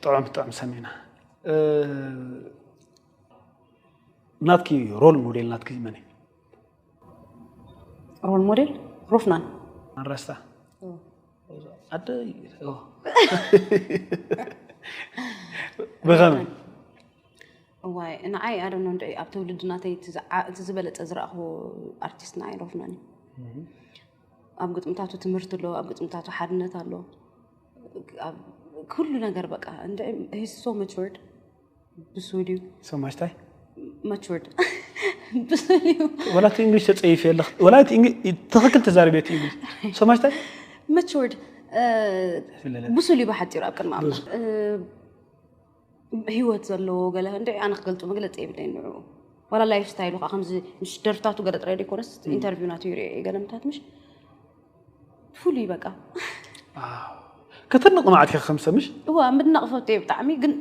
ጥዑም ጥዑም ሰሚዕና። ናትኪ ሮል ሞዴል ናትኪ መን እዩ? ሮል ሞዴል ሮፍናን። ኣንረስታ ኣደ ብኸመይ? እዋይ ንዓይ ኣደኖ እንደ ኣብ ትውልዲ ናተይ እቲ ዝበለፀ ዝረእኽዎ ኣርቲስት ንዓይ ሮፍናን እዩ። ኣብ ግጥምታቱ ትምህርቲ ኣሎ፣ ኣብ ግጥምታቱ ሓድነት ኣሎ። ኩሉ ነገር በቃ እንደ so matured ብሱል እዩ። ሰማሽታይ matured ብሱል እዩ። ወላ እቲ እንግሊሽ ተፀይፍ የለኽ ወላ እቲ እንግሊሽ ትኽክል ተዛሪቤት እንግሊሽ ሰማሽታይ matured ብሱል እዩ ብሓፂሩ ኣብ ቅድሚ ኣምላኽ ህይወት ዘለዎ ገለ እንደ ኣነ ክገልፁ መግለፂ የብለይ ንዑ ዋላ ላይፍ ስታይሉ ከዓ ከምዚ ምሽ ደርፍታቱ ገለ ጥራይ ዘይኮነስ ኢንተርቪው ናቱ ይሪኦ ገለ ምታት ምሽ ፍሉይ በቃ ከተድንቕ መዓት ኢኻ ከም ሰብ ምሽ እዋ ምድናቕ ፈትየ ብጣዕሚ ግን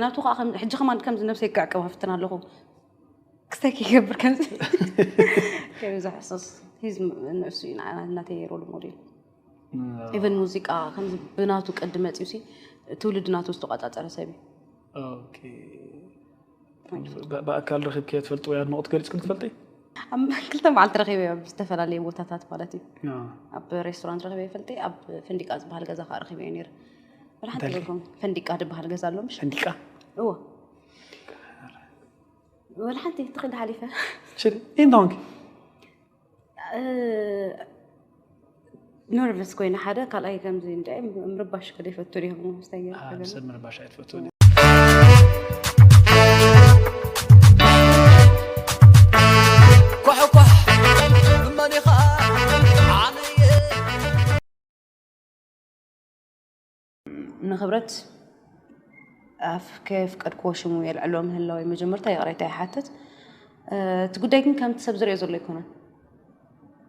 ናቱ ከዓ ሕጂ ከማን ከምዚ ነብሰይ ክዕቅባ ፍትን ኣለኹ ክስተይ ከይገብር ከምዚ ከምዚ ሕሱስ ሂዝ ንእሱ እዩ ናተይ ሮል ሞዴል ኢቨን ሙዚቃ ከምዚ ብናቱ ቅዲ መፅዩ ሲ ትውልድ ናቱ ዝተቋፃፀረ ሰብ እዩ ብኣካል ረኺብክዮ ትፈልጢ ወይ ኣድንቖት ገሊፅክን ትፈልጢ? ክልተ መዓልቲ ረኺበ ኣብ ዝተፈላለየ ቦታታት ማለት እዩ ኣብ ሬስቶራንት ረኺበ ይፈልጢ ኣብ ፈንዲቃ ዝበሃል ገዛ ከዓ ረኺበ ነይረ ወላ ሓንቲ ርኩም ፈንዲቃ ዝበሃል ገዛ ኣሎ ምሽ ፈንዲቃ እዎ ወላ ሓንቲ ትኽእል ሓሊፈ ሽሪ እንታይ ኾንኪ ነርቨስ ኮይነ ሓደ ካልኣይ ከምዚ እንደ ምርባሽ ከደ ይፈቱ ዲኹም ስታይ ሰብ ምርባሽ ኣይትፈቱ ኳሕኳሕ እመኒኻ ዓነየ ንክብረት ኣፍ ከየፍቀድክዎ ሽሙ የልዕሎ ምህላወይ መጀመርታ ይቕሬታ ይሓትት እቲ ጉዳይ ግን ከምቲ ሰብ ዝሪኦ ዘሎ ኣይኮነን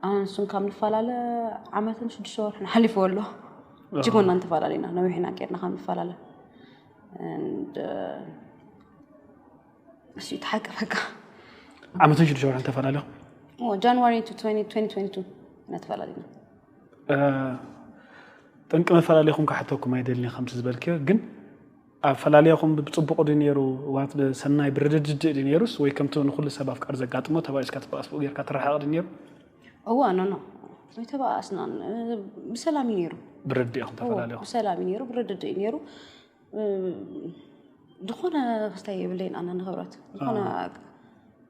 ኣነ ንሱን ካብ ንፈላለ ዓመትን ሽዱሽተ ወርሕን ሓሊፍዎ ኣሎ እጅጎና እንተፈላለና ነዊሕና ጌርና ካብ ንፈላለ እሱ ተሓቀፈካ ዓመትን ሽዱሽተ ወርሕን ተፈላለኹም ጃንዋሪ ቱ ትወንቲ ትወንቲ ቱ ኢና ተፈላለና ጠንቂ መፈላለኹም ክሓተኩም ኣይደልን ከምቲ ዝበልክዮ ግን ኣፈላለኹም ብፅቡቕ ድዩ ነይሩ ዋት ብሰናይ ብርድድድእ ድዩ ነይሩስ ወይ ከምቲ ንኩሉ ሰብ ኣፍቃር ዘጋጥሞ ተባኢስካ ተባኣስ ብኡ ጌርካ ትረሓቕ ድዩ ነይሩ እዋ ኖ ኖ ኣይተባኣስናን ብሰላም እዩ ነይሩ ብርድእ ኢኹም ተፈላለኹም ብሰላም እዩ ነይሩ ብርድድእ እዩ ነይሩ ዝኾነ ክስታይ የብለይን ኣነ ንኽብረት ዝኾነ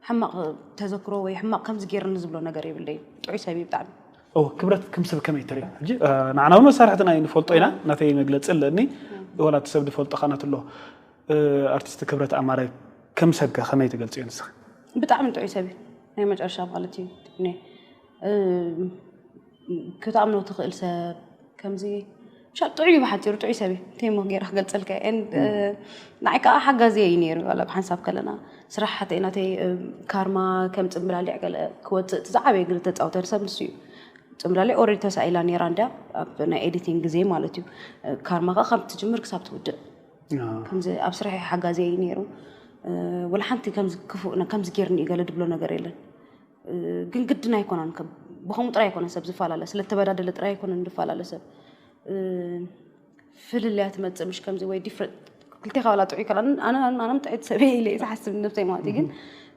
ሕማቕ ተዘክሮ ወይ ሕማቕ ከምዚ ገይርኒ ዝብሎ ነገር የብለይን ጥዑይ ሰብ እዩ ብጣዕሚ ክብረት ከም ሰብ ከመይ ትሪኦ ሕጂ ንዓና እውን መሳርሕትና እዩ ንፈልጦ ኢና ናተይ መግለፂ ኣለኒ ወላ እቲ ሰብ ዝፈልጦ ካናት ኣሎ ኣርቲስት ክብረት ኣማረ ከም ሰብከ ከመይ ትገልፅዮ ንስኺ ብጣዕሚ ጥዑይ ሰብ እዩ ናይ መጨረሻ ማለት እዩ ክትኣምኖ ትኽእል ሰብ ከምዚ ጥዑይ ብሓፂሩ ጥዑይ ሰብ እዩ ቴሞ ገይረ ክገልፀልካ ንዓይ ከዓ ሓጋዚ እዩ ነይሩ ኣብ ሓንሳብ ከለና ስራሕ ሓተይ ናተይ ካርማ ከም ፅምብላሊዕ ገለ ክወፅእ እቲ ዝዓበየ ግደ ተፃወተሉ ሰብ ንሱ እዩ ፅምብላሊዕ ኦረዲ ተሳኢላ ነይራ እንድያ ኣብ ናይ ኤዲቲንግ ግዜ ማለት እዩ ካርማ ከዓ ካብ ትጅምር ክሳብ ትውድእ ከምዚ ኣብ ስራሕ ሓጋዚ እዩ ነይሩ ወላ ሓንቲ ከምዚ ክፉእ ከምዚ ገይርኒ እዩ ገለ ድብሎ ነገር የለን ግን ግድን ኣይኮነን ብኸምኡ ጥራይ ኣይኮነን ሰብ ዝፈላለ ስለተበዳደለ ጥራይ ኣይኮነን ዝፈላለ ሰብ ፍልልያ ትመፅእ ምሽ ከምዚ ወይ ዲፍረንት ክልቴ ካባላ ጥዑይ ከላ ኣነ ኣነም ጥዕት ሰብ ኢለ ዝሓስብ ነብሰይ ማለት ግን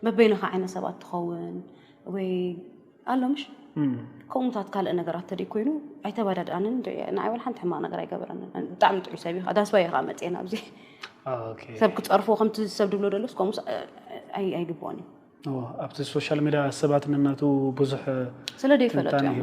በበይንኻ ዓይነት ሰባት ትኸውን ወይ ኣሎ ምሽ ከምኡታት ካልእ ነገራት ተደይ ኮይኑ ኣይተባዳድኣንን ንዓይ ወላ ሓንቲ ሕማቕ ነገር ኣይገበረንን ብጣዕሚ ጥዑይ ሰብ እዩ ዳስዋ ይኻ መፅኤን ኣብዚ ሰብ ክፀርፎ ከምቲ ሰብ ድብሎ ደሎስ ከምኡ ኣይግብኦን እዩ ኣብቲ ሶሻል ሚድያ ሰባት ነናቱ ብዙሕ ስለ ደይፈለጡ እዮም